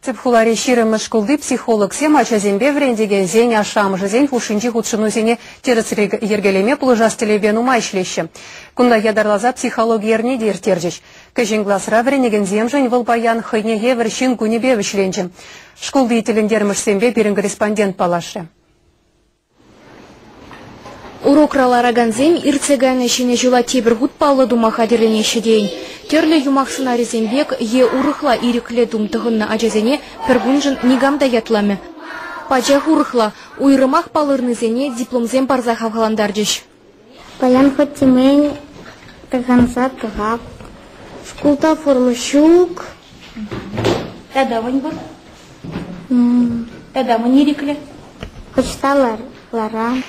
Тӗп хулари 20-мӗш шкулти психологсем ачасемпе вӗрентекенсен, ашшӗ-амӑшӗсен хушшинчи хутшӑнусене тӗрӗс йӗркелеме пулӑшас тӗллевпе нумай ӗҫлеҫҫӗ. Кунта ятарласа психологи эрни те ирттерчӗҫ. Кӗҫӗн класра вӗренекенсемшӗн вӑл паян хӑйне евӗр ҫын кунӗпе вӗҫленчӗ. Шкулти тӗлӗнтермӗшсемпе пирӗн корреспондент паллашрӗ. Урокра ларакансем иртсе кайнӑ Ҫӗнӗ ҫула тепӗр хут паллӑ тума хатӗрленеҫҫӗ тейӗн. Тӗрлӗ юмах сӑнарӗсем пек е урӑхла ирӗклӗ тум тӑхӑннӑ ачасене пӗр куншӑн никам та ятламӗ. Пачах урӑхла, уйрӑмах палӑрнисене дипломсем парса хавхалантарчӗҫ. Паян хоть темӗн тӑхӑнса тухап. Шкулта форма ҫук. Тата мӗн пур? Тата мӗн ирӗклӗ? Ӑҫта ларам?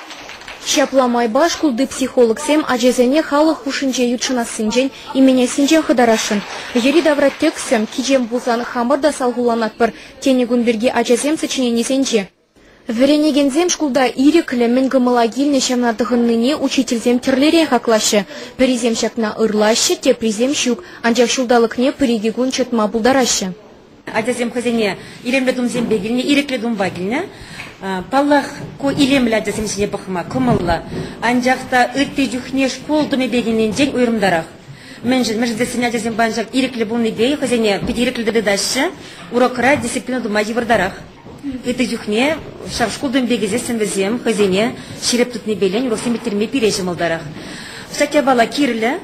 Ҫапла майпа шкулти психологсем ачасене халӑх хушшинче ютшӑнассинчен, именессинчен хӑтарасшӑн. Йӗри-тавра тӗксӗм, кичем пулсан хамӑр та салхулланатпӑр, тенӗ кун пирки ачасем сочиненисенче. Вӗренекенсем шкулта ирӗклӗ, мӗн кӑмӑла килнӗ ҫавна тӑхӑннине учительсем тӗрлӗрен хаклаҫҫӗ. Пӗрисем ҫакна ырлаҫҫӗ, теприсем ҫук, анчах ҫулталӑкне пӗр-икӗ кун чӑтма пултараҫҫӗ. Ачасем хӑйсене илемлӗ тумсемпе килнӗ, ирӗклӗ тумпа килнӗ. Паллах, ку илемлӗ ачасем ҫине пӑхма кӑмӑллӑ, анчах та ытти чухне шкул тумӗпе килнинчен уйрӑмтарах. Мӗншӗн? Мӗншӗн тесен ачасем паян ҫак ирӗклӗ пулнипе хӑйсене питӗ ирӗклӗ тытаҫҫӗ, урокра дисциплина тума йывӑртарах. Ытти чухне ҫав шкул тумӗпе килсессӗн вӗсем хӑйсене ҫирӗп тытнипелен уроксем ирттерме пире ҫӑмӑлтарах. Ҫак япала кирлӗ,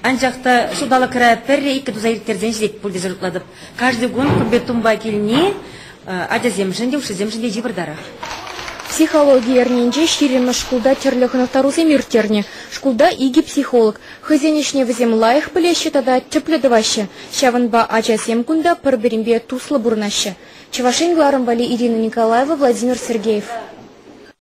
Анчах та ҫулталӑкра пӗрре-иккӗ туса ирттерсен ҫитет пуль тесе шутлатӑп. Каждый кун кун тумпа килни ачасемшӗн те, ушшисемшӗн те йывӑртарах. Психологи эрнинче 20-мӗш шкулта тӗрлӗ хӑнӑхтарусем ирттернӗ. Шкулта икӗ психолог. Хӑйсен ӗҫне вӗсем лайӑх пӗлеҫҫӗ тата тӗплӗ тӑваҫҫӗ. Ҫавӑнпа ачасем кунта пӗр-пӗринпе туслӑ пурӑнаҫҫӗ. Чӑваш Ен кӑларӑм валли Ирина Николаева, Владимир Сергеев.